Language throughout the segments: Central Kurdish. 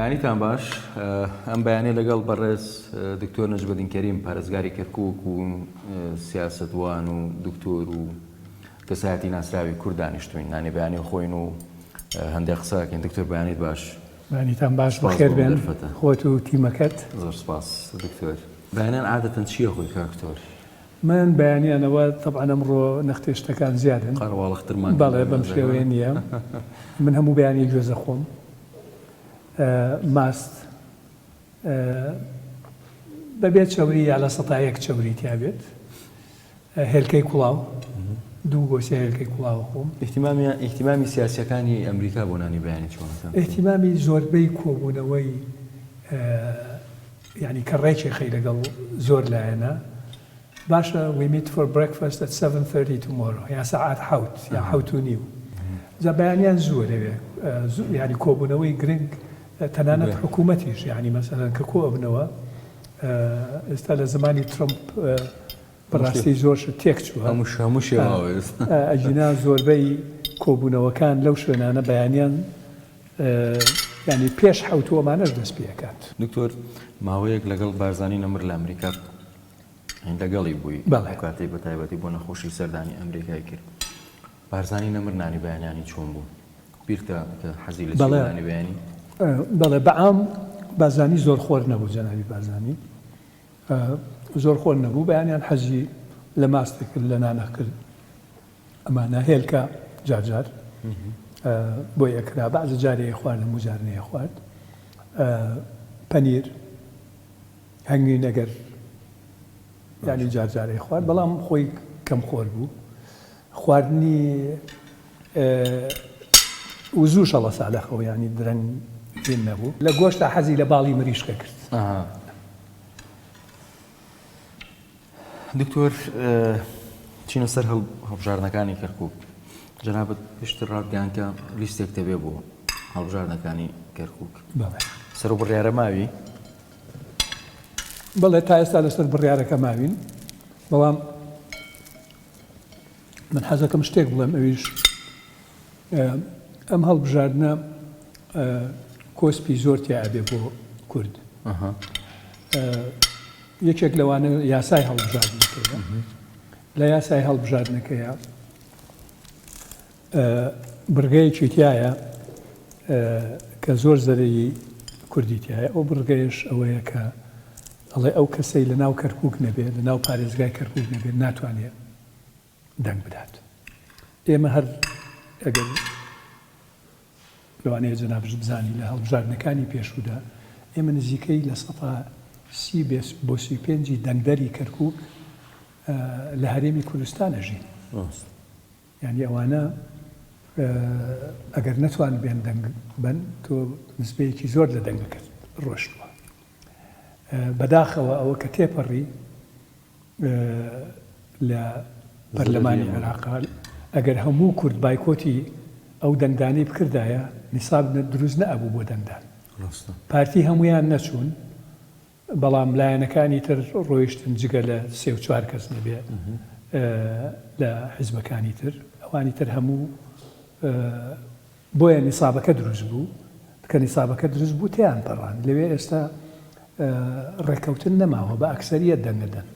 بەیانیتان باش ئەم بەیانە لەگەڵ بەڕێز دکتۆر نەجمەدین کەریم پارێزگاری کەرکوک و سیاسەتوان و دکتۆر و کەسایەتی ناسراوی کورد دانیشتوین نانی بەیانی خۆین و هەندێک قسەکەین دکتۆر بەیانیت باش بەیانیتان باش بەخێر بێن خۆت و تیمەکەت. زۆر سپاس دکتۆر. بەیانیان عادەتەن چیە خۆی کاک دکتۆر؟ من بەیانیانەوە تەبعەن ئەمڕۆ نەختێ شتەکان زیادن. قەرەواڵخترمان کردن. بەڵێ بەم شێوەیە نییە. من هەموو بەیانیەک گوێز ئەخۆم. ماست بەبێ چەوری یا 1% چەوری تیا بێت. هێلکەی کوڵاو دوو بۆ سێ هێلکەی کوڵاو ئەخۆم. ئیهتیمامی ئیهتیمامی سیاسیەکانی ئەمریکا بۆ نانی بەیانی چۆنە کاک؟ ئیهتیمامی زۆربەی کۆبوونەوەی یانی کە ڕێکێخەی لەگەڵ زۆر لایەنە باشە we meet for breakfast at 7:30 tomorrow یا سەعات حەوت یا حەوت و نیو جا بەیانیان زووە لەوێ یانی کۆبوونەوەی گرنگ تەنانەت حکوومەتیش یانی مەسەلەن کە کۆ ئەبنەوە ئێستا لە زمانی ترمپ بەڕاستی زۆر شت تێک چووە. هەموو شێ واوە ئێستا. ئەگینا زۆربەی کۆبوونەوەکان لەو شوێنانە بەیانیان یانی پێش حەوتوو ئەمانەش دەست پێ ئەکات. دکتۆر ماوەیەک لەگەڵ بارزانی نەمر لە ئەمریکا لەگەڵی بووی بەڵێ. ئەو کاتەی بە تایبەتی بۆ نەخۆشی سەردانی ئەمریکای کرد بارزانی نەمر نانی بەیانیانی چۆن بوو؟ بیرتە کە حەزی لە چی بوو نانی بەیانی؟ بەڵێ بەعام بارزانی زۆرخۆر نەبوو جەنابی بارزانی زۆر خۆر نەبوو بەیانیان حەزی لە ماست دەکرد لە نان ئەکرد ئەمانە هێلکە جار جار بۆی ئەکرا بەعزە جارێ خوارد هەموو جار نەیەخوارد پەنیر هەنگوین ئەگەر یانی جار جارێ خوارد بەڵام خۆی کەم خۆر بوو خواردنی و زوو شەڵەسا لە خەو یانی درەنگ هین نەبوو لە گۆشتا حەزی لە باڵی مریشکە کرد. دکتۆر چینە سەر هەڵبژاردنەکانی کەرکک جەنابەت پێشتر ڕاتگەیان کە لیستێک دەبێ بۆ هەڵبژاردنەکانی کەرکک سەر و بڕیارە ماوی بەڵێ تا ئێستا لەسەر بڕیارەکە ماوین بەڵام من حەزەکەم شتێک بڵێم ئەویش ئەم هەڵبژاردنە کۆسپی زۆر تیا ئەبێ بۆ کورد یەکێک لەوانە یاسای هەڵبژاردنەکەیە لە یاسای هەڵبژاردنەکەیە بڕگەیەکی تایە کە زۆر زەرەی کوردی تایە ئەو بڕگەیەش ئەوەیە کە ئەڵێ ئەو کەسەی لە ناو کەرکک نەبێت لە ناو پارێزگای کەرکک نەبێت ناتوانێت دەنگ بدات. ئێمە هەر ئەگەر لەوانەیە جەنابشت بزانی لە هەڵبژاردنەکانی پێشوودا ئێمە نزیکەی 30% بۆ 35ی دەنگدەری کەرکووک لە هەرێمی کوردستان ئەژین. یانی ئەوانە ئەگەر نەتوان بێن دەنگ بەن تۆ نسبەیەکی زۆر لە دەنگەکەت ڕۆشتووە. بەداخەوە ئەوە کە تێپەڕی لە پەرلەمانی عێراقا ئەگەر هەموو کورد بایکۆتی ئەو دەنگدانەی بکردایە نیساب دروست نەئەبوو بۆ دەنگدان. پارتی هەموویان نەچوون بەڵام لایەنەکانی تر ڕۆیشتن جگە لە سێ و چوار کەس نەبێ لە حیزبەکانی تر ئەوانی تر هەموو بۆیە نیسابەکە دروست بوو، کە نیسابەکە دروست بوو تێیان پەڕاند، لەوێ ئێستا ڕێککەوتن نەماوە، بە ئەکسەریەت دەنگ ئەدەن،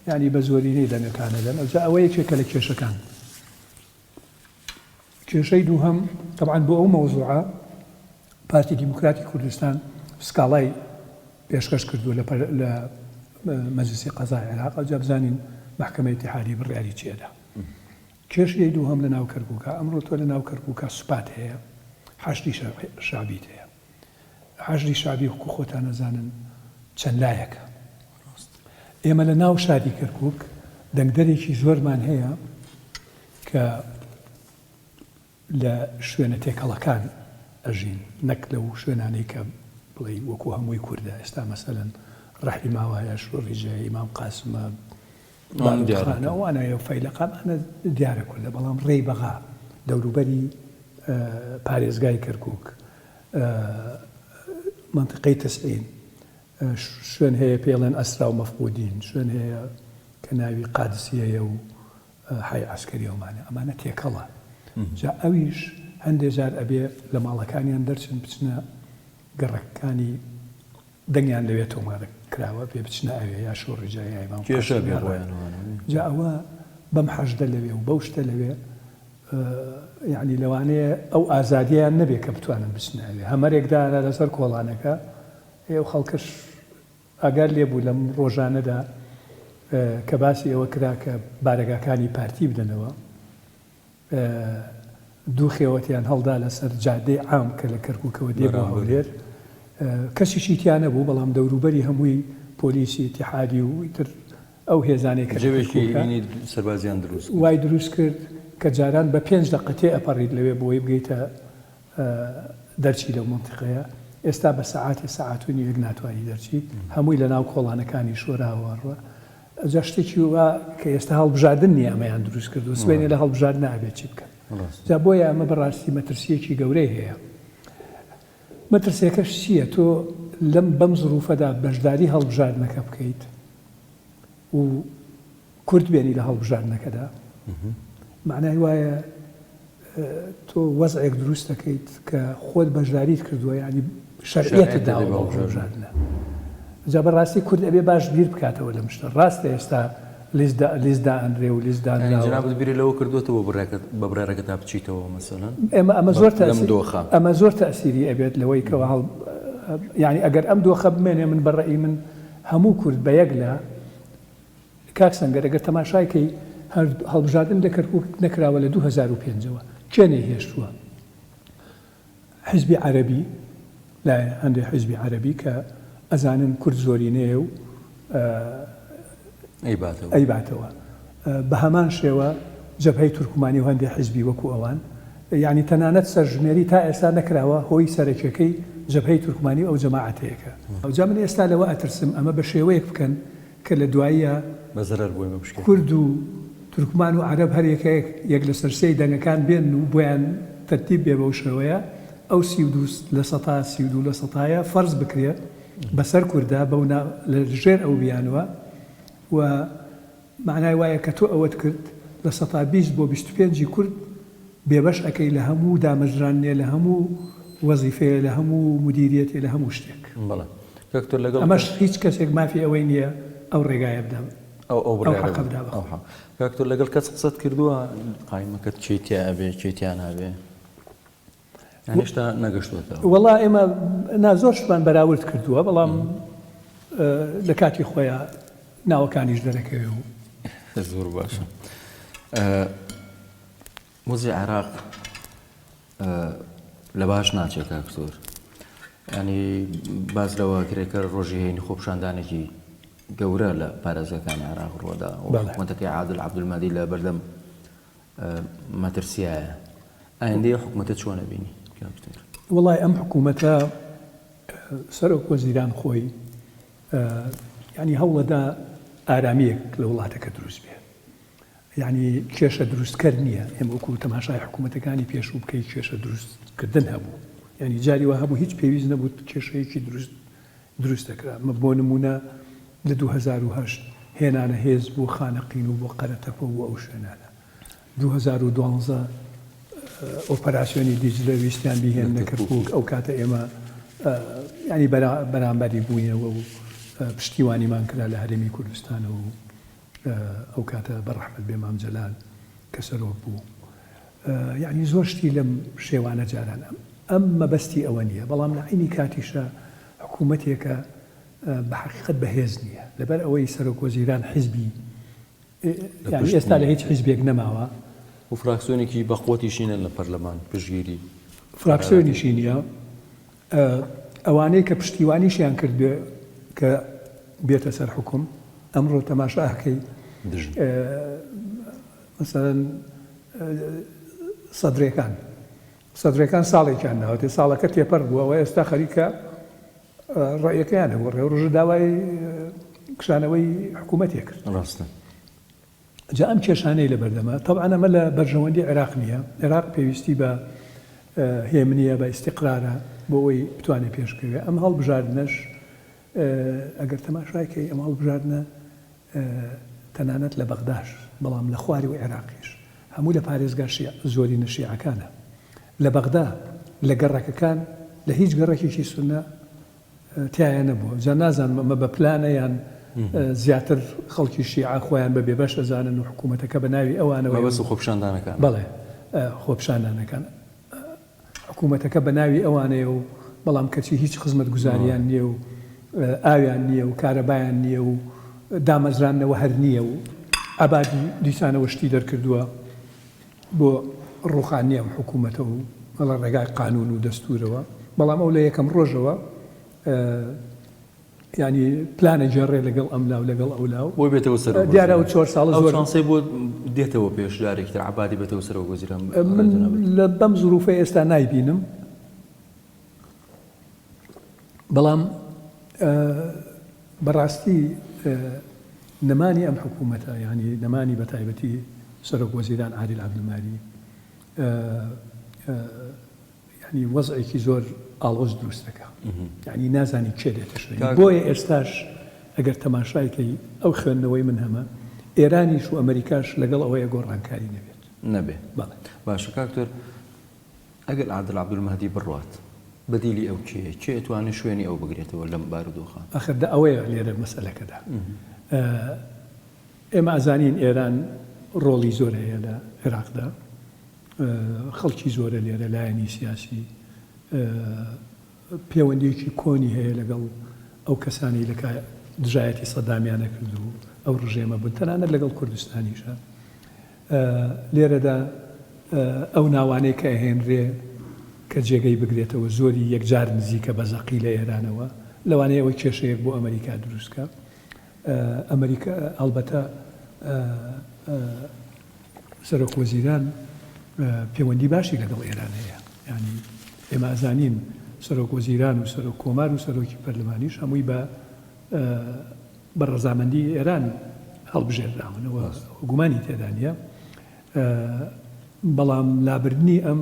یانی بە زۆرینەی دەنگەکان ئەدەن، ئەوجا ئەوە یەکێکە لە کێشەکان. کێشەی دووهەم، تەبعەن بۆ ئەو مەوزوعە پارتی دیموکراتی کوردستان سکاڵای پێشکەش کردووە لە مەجلسی قەزای عێراق، ئەوجا بزانین مەحکەمەی ئیتیحادی بڕیاری چی ئەدا. کێشەی دووهەم لە ناو کەرکوکا، ئەمڕۆ تۆ لە ناو کەرکوکا سوپات هەیە، حەشدی شەعبیت هەیە. حەشدی شەعبی وەکو خۆتان ئەزانن چەند لایەکە. ئێمە لە ناو شاری کەرکوک دەنگدەرێکی زۆرمان هەیە کە لە شوێنە تێکەڵەکان ئەژین، نەک لەو شوێنانەی کە بڵێی وەکو هەمووی کوردە. ئێستا مەسەلەن ڕەحی ماوایە، شۆڕیجە، ئیمام قاسمە، باروتخانە، ئەوانە فەیلەقە، ئەمانە دیارە کوردە، بەڵام ڕێی بەغا، دەوروبەری پارێزگای کەرکوک، مەنتیقەی تسعین، شوێن هەیە پێی ئەڵێن ئەسرا و مەفقودین، شوێن هەیە کە ناوی قادسیەیە و حەی عەسکەری ئەومانە ئەمانە تێکەڵە جا ئەویش هەندێ جار ئەبێ لە ماڵەکانیان دەرچن بچنە گەڕەکەکانی دەنگیان لەوێ تۆمار کراوە بێ بچنە ئەوێ یا شۆڕیجە یا ئیمام کێشە قاسم بێ یا بۆیان وانە جا ئەوە بەم حەشدە لەوێ و بەو شتە لەوێ یەعنی لەوانەیە ئەو ئازادیەیان نەبێ کە بتوانن بچنە ئەوێ هەمەرێک دارا لەسەر کۆڵانەکە ئێ ئەو خەڵکەش ئاگات لێ بوو لەم ڕۆژانەدا کە باسی ئەوە کرا کە بارەگاکانی پارتی بدەنەوە دوو خێوەتیان هەڵدا لەسەر جادەی عام کە لە کەرکوکەوە دێ بۆ هەولێر کەسیشی تیا نەبوو بەڵام دەوروبەری هەمووی پۆلیسی ئیتیحادی و ئیتر ئەو هێزانەی کە لە جەوێکی کەرکوکە ئینی سەربازیان دروست کرد. وای دروست کرد کە جاران بە پێنج دەقە تێ ئەپەڕیت لەوێ بۆی بگەیتە دەرچی لەو مەنتیقەیە ئێستا بە سەعاتێ سەعات و نیوێک ناتوانی دەرچی هەمووی لە ناو کۆڵانەکانی شۆراوە ڕە جا شتێکی وا کە ئێستا هەڵبژاردن نییە ئەمەیان دروست کردووە سبەینێ لە هەڵبژاردنا ئەبێت چی بکەن جا بۆیە ئەمە بەڕاستی مەترسییەکی گەورەی هەیە مەترسیەکەش چییە تۆ لەم بەم زروفەدا بەشداری هەڵبژاردنەکە بکەیت و کورد بێنی لە هەڵبژاردنەکەدا مەعنای وایە تۆ وەزعێک دروست دەکەیت کە خۆت بەشداریت کردووە یعنی شەرعیەتت داوە بەو هەڵبژاردنە. جا بەڕاستی کورد ئەبێ باش بیر بکاتەوە لەم شتە. ڕاستە ئێستا لیست لیست دائەنرێ و لیست یعنی دانراوە. جەنابت بیرت لەوە کردووەتەوە بە بڕیارەکەتا بچیتەوە مەسەلەن؟ ئێمە ئەمە زۆر لەم تەئسی دۆخە. ئەمە زۆر تەئسیری ئەبێت لەوەی کەوا هەڵ یعنی ئەگەر ئەم دۆخە بمێنێ من بە ڕەئی من هەموو کورد بە یەک لا کاک سەنگەر ئەگەر تەماشای کەی هەر هەڵبژاردن لە کەرکوک نەکراوە لە 2005 ەوە کێ نەیهێشتووە؟ حیزبی عەرەبی لای هەندێ حیزبی عەرەبی کە ئەزانن کورد زۆرینەیە و ئەیباتەوە. ئەیباتەوە بە هەمان شێوە جەبهەی تورکمانی و هەندێ حیزبی وەکو ئەوان یانی تەنانەت سەرژمێری تا ئێستا نەکراوە هۆی سەرەکیەکەی جەبهەی تورکمانی و ئەو جەماعەتەیە کە جا من ئێستا لەوە ئەترسم ئەمە بە شێوەیەک بکەن کە لە دواییا بە زەرەر بۆ ئێمە بشکێتەوە. کورد و تورکمان و عەرەب هەر یەکەیەک یەک لەسەر سێی دەنگەکان بێنن و بۆیان تەرتیب بێ بەو شێوەیە ئەو 32 لە سەتا 32 لە سەتایە فەرز بکرێ بەسەر کوردا بەو نا لە ژێر ئەو بیانوە و مەعنای وایە کە تۆ ئەوەت کرد 20% بۆ 25 ی کورد بێبەش ئەکەی لە هەموو دامەزراندنێ لە هەموو وەزیفەیە لە هەموو مودیریەتێ لە هەموو شتێک. بەڵێ دکتۆر لەگەڵ ئەمەش هیچ کەسێک مافی ئەوەی نییە ئەو ڕێگایە بدا ئەو ئەو ئەو بڕیارە حەقە بدا بدا بە ئەو خۆی. حەق کاک دکتۆر لەگەڵ کەس قسەت کردووە قایمەکەت کێی تیا ئەبێ کێی تیا نابێ یان هێشتا نەگەشتووەتەوە؟ وەڵا ئێمە نا زۆر شتمان بەراورد کردووە بەڵام لە کاتی خۆیا ناوەکانیش دەرەکەوێ و. زۆر باشە. وەزعی عێراق لە باش ناچێت کاک دکتۆر. ینی باس لەوە کرێ کە ڕۆژی هەینی خۆپیشاندانێکی گەورە لە پارێزگاکانی عێراق ڕوودا و حکوومەتەکەی عادل عەبدولمەهدی لە بەردەم مەترسیایە. ئایندەی ئەو حکوومەتە چۆن ئەبینی کاک دکتۆر؟ وەڵای ئەم حکوومەتە سەرۆک وەزیران خۆی یانی هەوڵەدا ئارامییەک لە وڵاتەکە دروست بێ. یانی کێشە دروستکەر نییە. ئێمە وەکوو تەماشای حکوومەتەکانی پێشوو بکەی کێشە دروستکردن هەبوو. یانی جاری وا هەبوو هیچ پێویست نەبوو کێشەیەکی دروست دروست دەکرا. بۆ نموونە لە 2008 هێنانە هێز بۆ خانەقین و بۆ قەرەتەپە و بۆ ئەو شوێنانە. 2012 ئۆپەراسیۆنی دیجلە ویستیان بیهێننە کەرکووک، ئەو کاتە ئێمە یانی بەرامبەری بووینەوە و پشتیوانیمان کرا لە هەرێمی کوردستانەوە و ئەو کاتە بە ڕەحمەت بێ مام جەلال کە سەرۆک بوو یەعنی زۆر شتی لەم شێوانە جاران ئەم ئەم مەبەستی ئەوە نییە بەڵام لە عەینی کاتیشا حکوومەتێکە بە حەقیقەت بەهێز نییە لەبەر ئەوەی سەرۆک وەزیران حیزبی یانی ئێستا لە هیچ حیزبێک نەماوە و فراکسیۆنێکی بەقوەتیشی نییە لە پەرلەمان پشتگیری فراکسیۆنیشی نییە ئەوانەی کە پشتیوانیشیان کرد بێ کە بێتە سەر حوکم ئەمڕۆ تەماشا ئەکەی مەسەلەن سەدرێکان سەدرێکان ساڵێکیان ناوەتێ ساڵەکە تێپەر بووە و ئێستا خەریکە ڕەئیەکەیان ئەگۆڕێ و ڕۆژە داوای کشانەوەی حکوومەتێ کرد ڕاستە جا ئەم کێشانەی لە بەردەمە، تەبعەن ئەمە لە بەرژەوەندی عێراق نییە، عێراق پێویستی بە هێمنییە، بە ئیستیقرارە بۆ ئەوەی بتوانێت پێشبکەوێت، ئەم هەڵبژاردنەش ئەگەر تەماشای کەی ئەم هەڵبژاردنە تەنانەت لە بەغداش بەڵام لە خواروی عێراقیش هەموو لە پارێزگا شیع زۆرینە شیعەکانە لە بەغدا لە گەڕەکەکان لە هیچ گەڕەکێکی سوننە تیایا نەبووە جا نازانم ئەمە بە پلانە یان زیاتر خەڵکی شیعە خۆیان بە بێبەش ئەزانن و حکوومەتەکە بە ناوی ئەوانەوەیە مەبەست خۆپیشاندانەکان. بەڵێ خۆپیشاندانەکان حکوومەتەکە بە ناوی ئەوانەیە و بەڵام کەچی هیچ خزمەتگوزاریان نییە و ئاویان نییە و کارەبایان نییە و دامەزراندنەوە هەر نییە و عەبادی دیسانەوە شتی دەرکردووە بۆ ڕووخاندنی ئەم حکوومەتە و لە ڕێگای قانوون و دەستوورەوە، بەڵام ئەو لە یەکەم ڕۆژەوە یانی پلان ئەگێڕێ لەگەڵ ئەم لا و لەگەڵ ئەو لا و بۆی بێتەوە سەرۆک دیارە ئەو چوار ساڵە زۆر ئەو چانسەی بۆ دێتەوە پێش جارێکی تر عەبادی بێتەوە سەرۆک وەزیران من لە بەم زرووفەی ئێستا نایبینم. بەڵام بەڕاستی نەمانی ئەم حکوومەتە یانی نەمانی بە تایبەتی سەرۆک وەزیران عادل عەبدولماری یانی وەزعێکی زۆر ئاڵۆز دروست دەکا یانی نازانی کێ دێتە شوێنی بۆیە ئێستاش ئەگەر تەماشای کەی ئەو خوێندنەوەی من هەمە ئێرانیش و ئەمریکاش لەگەڵ ئەوەیە گۆڕانکاری نەبێت نەبێ بەڵێ باشە کاک دکتۆر ئەگەر عادل عەبدولمەهدی بڕوات، بەدیلی ئەو کێیە؟ کێ ئەتوانێ شوێنی ئەو بگرێتەوە لەم بارودۆخە؟ ئاخر دە ئەوەیە لێرە مەسەلەکەدا. ئێمە ئەزانین ئێران ڕۆڵی زۆر هەیە لە عێراقدا، خەڵکی زۆرە لێرە، لایەنی سیاسی، پێوەندییەکی کۆنی هەیە لەگەڵ ئەو کەسانەی لە دژایەتی سەدامیان ئەکرد و ئەو ڕژێمە بوون، تەنانەت لەگەڵ کوردستانیشا. لێرەدا ئەو ناوانەی کە ئەهێنرێ کە جێگەی بگرێتەوە زۆری یەکجار نزیکە بە زەقی لە ئێرانەوە، لەوانەیە ئەوە کێشەیەک بۆ ئەمەریکا دروست کا. ئەمەریکا ئەڵبەتە سەرۆک وەزیران پێوەندی باشی لەگەڵ ئێران هەیە. یانی ئێمە ئەزانین سەرۆک وەزیران و سەرۆک کۆمار و سەرۆکی پەرلەمانیش هەمووی بە بە ڕەزامەندی ئێران هەڵبژێردراون، ئەوە گومانی تێدا نییە، بەڵام لابردنی ئەم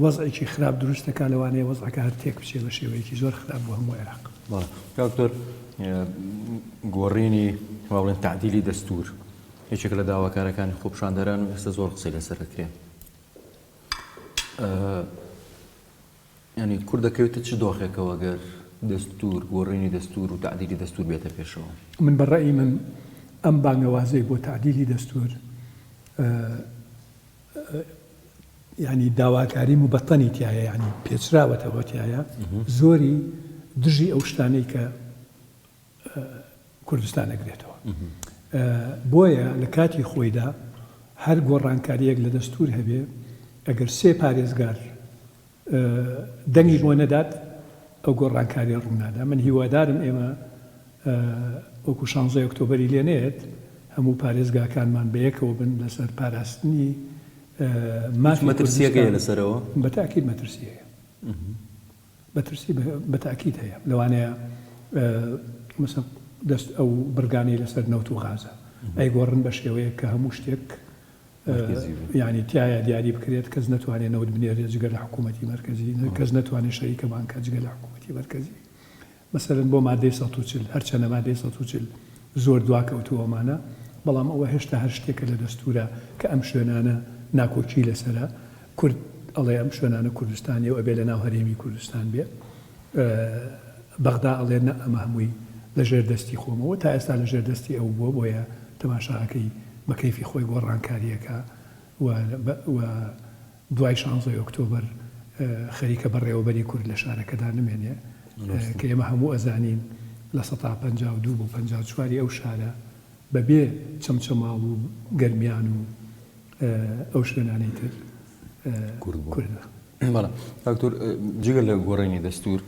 وەزعێکی خراپ دروست دەکات، لەوانەیە وەزعەکە هەر تێک بچێت بە شێوەیەکی زۆر خراپ بۆ هەموو عێراق. بەڵێ دکتۆر، گۆڕینی وا بڵێن تەعدیلی دەستوور یەکێکە لە داواکارەکانی خۆپیشاندەران و ئێستا زۆر قسەی لەسەر دەکرێت. یانی کورد دەکەوێتە چ دۆخێکەوە گەر دەستوور، گۆڕینی دەستوور و تەعدیلی دەستوور بێتە پێشەوە؟ من بە ڕەئی من ئەم بانگەوازەی بۆ تەعدیلی دەستوور یانی داواکاری موبەتەنی تیایە یانی پێچراوەتەوە تیایە زۆری دژی ئەو شتانەی کە کوردستان ئەگرێتەوە. بۆیە لە کاتی خۆیدا هەر گۆڕانکارییەک لە دەستوور هەبێ ئەگەر سێ پارێزگار دەنگی بۆ نەدات ئەو گۆڕانکاریە ڕوونادا. من هیوادارم ئێمە وەکو شانزەی ئۆکتۆبەری لێ نەیەت هەموو پارێزگاکانمان بەیەکەوە بن لەسەر پاراستنی مافی مەترسیەک هەیە لەسەرەوە؟ بە تاکید مەترسی هەیە. مەترسی بە تاکید هەیە. لەوانەیە مەسەن دەست ئەو بڕگانەی لەسەر نەوت و غازە ئەیگۆڕن بە شێوەیەک کە هەموو شتێک یانی تیایا دیاری بکرێت کەس نەتوانێت نەوت بنێرێت جگە لە حکوومەتی مەرکەزی، کەس نەتوانێت شەریکە بانکات جگە لە حکوومەتی مەرکەزی. مەسەلەن بۆ مادەی 140، هەرچەنە مادەی 140 زۆر دواکەوتووە ئەمانە، بەڵام ئەوە هێشتا هەر شتێکە لە دەستوورە کە ئەم شوێنانە ناکۆکی لەسەرە. کورد ئەڵێ ئەم شوێنانە کوردستانیە و ئەبێ لەناو هەرێمی کوردستان بێ. بەغدا ئەڵێ نا ئەمە هەمووی لە ژێر دەستی خۆمەوە تا ئێستا لە ژێر دەستی ئەو بووە بۆیە تەماشا ئەکەی بە کەیفی خۆی گۆڕانکاری ئەکا و و دوای شانزەی ئۆکتۆبەر خەریکە بەڕێوەبەری کورد لە شارەکەدا نمێنێ کە ئێمە هەموو ئەزانین 52% بۆ 54ی ئەو شارە بەبێ چەمچەماڵ و گەرمیان و ئەو شوێنانەی تر کوردە. بەڵێ دکتۆر جگە لە گۆڕینی دەستور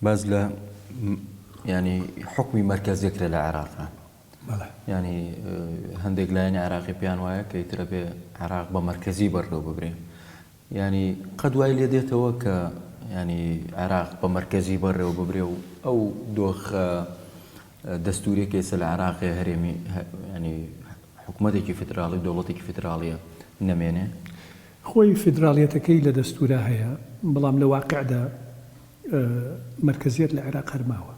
باس لە ینی حکمی مەرکەزیە کرا لە عێراقا ینی هەندێک لایەنی عراقی پێیان وایە کە ئیترە بێ عێراق بە مەرکەزی بەڕێوە ببرێ ینی قەت وای لێ دێتەوە کە ینی عێراق بە مەرکەزی بەڕێوە ببرێ و ئەو دۆخە دەستوریەکە ئێستا لە عێراق هەیە هەرێمی ینی حکوومەتێکی فیدراڵی و دەوڵەتێکی فیدراڵیە نەمێنێ؟ خۆی فیدراڵیەتەکەی لە دەستورا هەیە، بەڵام لە واقعدا مەرکەزیەت لە عێراق هەر ماوە.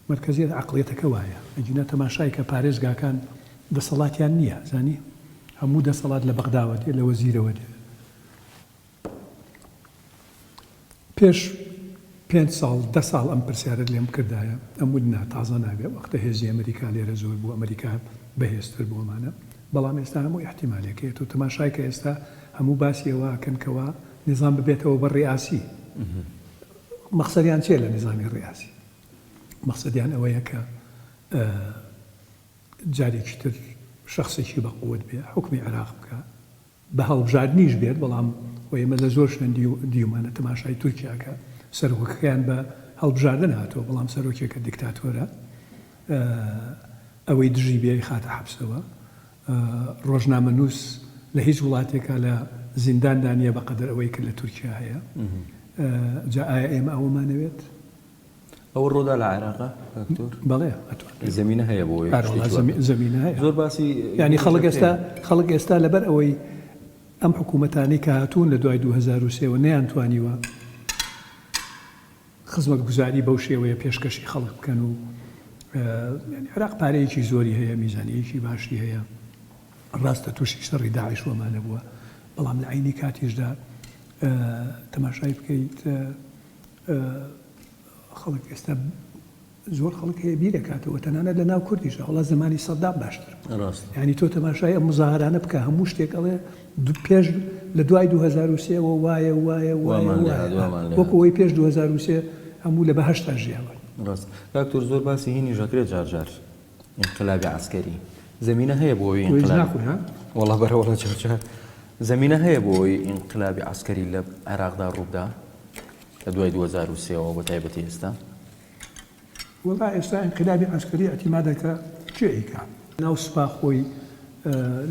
مەرکەزیەت عەقڵیەتەکە وایە. ئەگینا تەماشای کە پارێزگاکان دەسەڵاتیان نییە، زانی؟ هەموو دەسەڵات لە بەغداوە دێ، لە وەزیرەوە دێ. پێش پێنج ساڵ دە ساڵ ئەم پرسیارەت لێم بکردایە ئەم وت نا تازە نابێ وەختە هێزی ئەمریکا لێرە زۆر بوو ئەمریکا بەهێزتر بوو ئەمانە بەڵام ئێستا هەموو ئیحتیمالێک هەیە تۆ تەماشای کە ئێستا هەموو باسی ئەوە ئەکەن کەوا نیزام ببێتەوە بە ڕیاسی مەقسەدیان چیە لە نیزامی ڕیاسی مەقسەدیان ئەوەیە کە جارێکی تر شەخسێکی بە قوت بێ حوکمی عێراق بکا بە هەڵبژاردنیش بێت بەڵام خۆ ئێمە لە زۆر شوێن دیومانە تەماشای تورکیا کە سەرۆکەکەیان بە هەڵبژاردن هاتووە بەڵام سەرۆکێکە دیکتاتۆرە ئەوەی دژی بێ خاتە حەبسەوە ڕۆژنامەنووس لە هیچ وڵاتێکا لە زینداندا نییە بەقەدەر ئەوەی کە لە تورکیا هەیە جا ئایا ئێمە ئەوەمانەوێت؟ ئەوە ڕوودا لە عێراقا دکتۆر؟ بەڵێ ئەتوانرێت. زەمینە هەیە بۆ ئەوەی ئارەوەڵا شتێکی وا بێت. زەمینە هەیە. زۆر باسی یانی خەڵک دەکرێ. ئێستا خەڵک ئێستا لەبەر ئەوەی ئەم حکوومەتانەی کە هاتوون لە دوای 2003 وە نەیانتوانیوە خزمەتگوزاری بەو شێوەیە پێشکەشی خەڵک بکەن و یانی عێراق پارەیەکی زۆری هەیە، میزانیەیەکی باشی هەیە، ڕاستە تووشی شەڕی داعش وەمانە بووە، بەڵام لە عەینی کاتیشدا تەماشای بکەیت خەڵک ئێستا زۆر خەڵک هەیە بیرەکاتەوە تەنانەت لە ناو کوردیشدا وڵا زمانی سەدام باشتر ڕاست ینی تۆ تەماشای ئەم مزاهرانە بکە هەموو شتێک ئەڵێ پێش لە دوای 2023 وە وایە وایە وایە وایە وەکو ئەوەی پێش 2023 هەموو لە بەهەشتا ژیاون. ڕاست دکتۆر زۆر باسی هینیش ئەکرێت جار جار ئینقلابی عەسکەری زەمینە هەیە بۆ ئەوەی تۆ هیچ ئینقلاب ناخۆی ها؟ وەڵا بەرە وەڵا جار جار زەمینە هەیە بۆ ئەوەی ئینقلابی عەسکەری لە عێراقدا ڕووبدا لە دوای 2003 ەوە بە تایبەتی ئێستا؟ وەڵا ئێستا ئینقلابی عەسکەری ئیعتیمادەکە کێ ئەیکا؟ ناو سوپا خۆی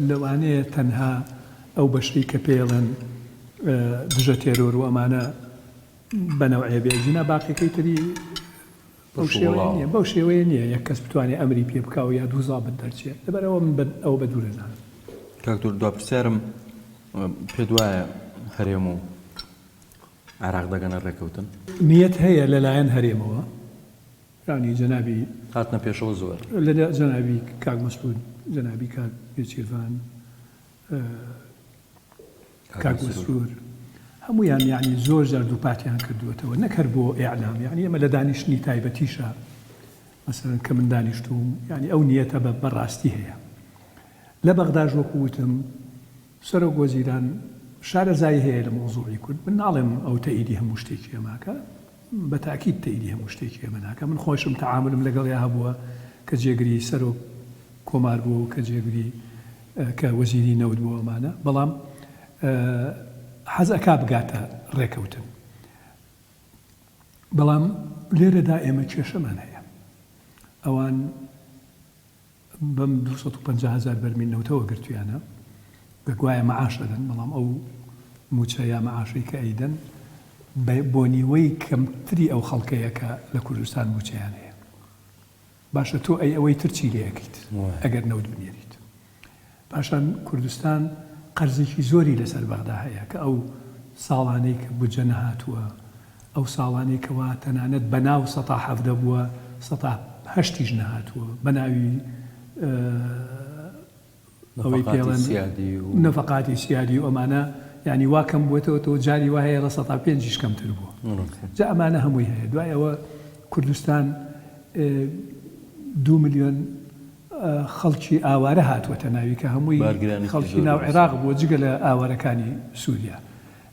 لەوانەیە تەنها ئەو بەشەی کە پێیەڵێن دژە تێرۆر و ئەمانە بە نەوعێ بێ ئەگینا باقیەکەی تری بەو شێوەیە نییە بەو شێوەیە نییە یەک کەس بتوانێ ئەمری پێ بکا و یا دوو زابت دەرچێ لەبەر ئەوە من ئەوە بە دوور ئەزانم. کاک دکتۆر دوا پرسیارم پێت وایە هەرێم و عێراق دەگەنە ڕێکەوتن؟ نیەت هەیە لەلایەن هەرێمەوە یانی جەنابی. هاتنە پێشەوە زۆر. لە جەنابی کاک مەسعود جەنابی کاک نێچیرڤان کاک مەسرور هەموویان یانی زۆر جار دووپاتیان کردووەتەوە نەک هەر بۆ ئیعلام یانی ئێمە لە دانیشتنی تایبەتیشا مەسەلەن کە من دانیشتووم یانی ئەو نیەتە بە بەڕاستی هەیە لە بەغداش وەکو وتم سەرۆک وەزیران شارەزایی هەیە لە مەوزوعی کورد من ناڵێم ئەو تەئیدی هەموو شتێکی ئێماکە بە تاکید تەئیدی هەموو شتێکی ئێمە ناکا من خۆشم تەعامولم لەگەڵیا هەبووە کە جێگری سەرۆک کۆمار بووە و کە جێگری کە وەزیری نەوت بووە ئەمانە بەڵام حەز ئەکا بگاتە ڕێکەوتن بەڵام لێرەدا ئێمە کێشەمان هەیە ئەوان بەم 250 هزار بەرمیل نەوتەوە گرتویانە کە گوایە مەعاش ئەدەن بەڵام ئەو موچە یا مەعاشەی کە ئەیدەن بۆ نیوەی کەمتری ئەو خەڵکەیە کە لە کوردستان موچەیان هەیە باشە تۆ ئەی ئەوەی تر چی لێ ئەکەیت ئەگەر نەوت بنێریت؟ پاشان کوردستان قەرزێکی زۆری لەسەر بەغدا هەیە کە ئەو ساڵانەی کە بودجە نەهاتووە، ئەو ساڵانەی کەوا تەنانەت بەناو سەتا 17 بووە سەتا هەشتیش نەهاتووە بەناوی ئەوەی پێڵێن نەفەقاتی سیادی و ئەمانە یانی وا کەم بووەتەوە تۆ جاری وا هەیە لە سەتا پێنجیش کەمتر بووە جا ئەمانە هەمووی هەیە دوای ئەوە کوردستان دوو ملیۆن خەڵکی ئاوارە هاتووەتە ناوی کە هەمووی خەڵکی ناو عێراق بووە جگە لە ئاوارەکانی سووریا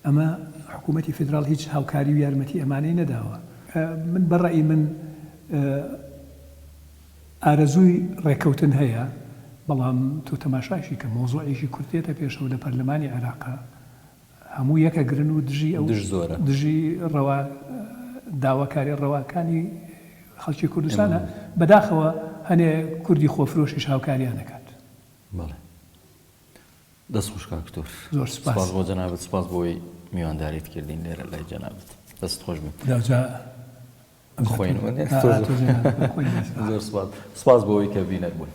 ئەمە حکوومەتی فیدراڵ هیچ هاوکاری و یارمەتی ئەمانەی نەداوە من بەڕئی من ئارەزووی ڕێککەوتن هەیە، بەڵام تۆ تەماشایشی کە مەوزوعێکی کورد دێتە پێشەوە لە پەرلەمانی عێراقا هەموو یەک ئەگرن و دژی ئەو دژ زۆرە. دژی ڕەوا داواکاریە ڕەواکانی خەڵکی کوردستانە، بەداخەوە هەنێ کوردی خۆفرۆشیش هاوکاریان ئەکات. بەڵێ دەست خۆش کاک دکتۆر. زۆر سوپاس. سوپاس بۆ جەنابت سوپاس بۆ ئەوەی میوانداریت کردین لێرە لای جەنابت دەست خۆش بێت. دەوجا بخۆین زۆر سوپاس سوپاس بۆ ئەوەی کە بینەر بوون.